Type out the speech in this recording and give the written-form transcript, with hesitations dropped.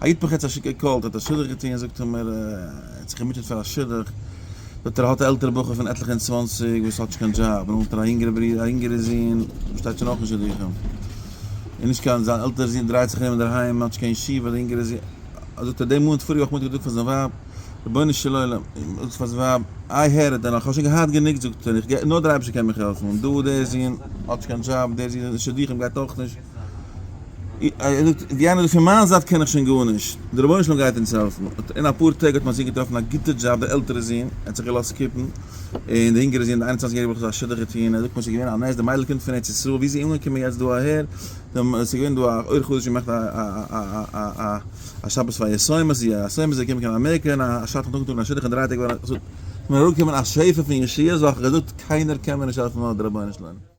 א איד האט מיך יעצט א שיק געקאלט, ער האט א שידוך געטון, זאגט ער מיר, ער האט זיך געמוטשעט פאר א שידוך, זאגט ער, ער האט א עלטערע בחור פון עטליכע און צוואנציג וואס האט נישט קיין דזשאב, און האט ער א יונגערע ברודער, א יונגערע זון וואס שטייט שוין אויך אין שידוכים, און נישט קיין, זיין עלטערע זון דרייט זיך ארום אינדערהיים, האט נישט קיין ישיבה, די יונגערע זון, זאגט ער, דעם מאנט פאריגע וואך מאנטאג געזאגט פאר זיין ווייב, רבונו של עולם, זאגט פאר זיין ווייב, I heard it, איך האב שוין געהאט גענוג, זאגט ער, איך גיי, נאר דער אייבערשטער קען מיך העלפן, און דא דער זון האט נישט קיין דזשאב, דער זון אין שידוכים גייט אויך נישט. ער זאגט, ווי איינער זאגט, פון מיין זייט קען איך שוין גארנישט, דער רבונו של עולם גייט אונז העלפן. אין אפאר טעג האט מיין זון געטראפן א גוטע דזשאב, דער עלטערע זון, ער האט זיך געלאזט keep ן, און די אינגערע זון, די 21 יעריגע בחור האט א שידוך געטון, ער זאגט מיר ס'איז געווען א נס, די מיידל קומט פון ארץ ישראל, ווי איז זי אנגעקומען יעצט דא אהער, ס'איז געווען דא א אור חדש געמאכט א שבת פאר יתומות, זי א יתומה, זי איז געקומען קיין אמעריקע, און א שדכן האט אנגעטראגן א שידוך אין דריי טעג, ס'איז מיר אראפגעקומען א שפע פון ישועות, ווייל כ'האב געזאגט קיינער קען מיר נישט העלפן נאר דער רבונו של עולם.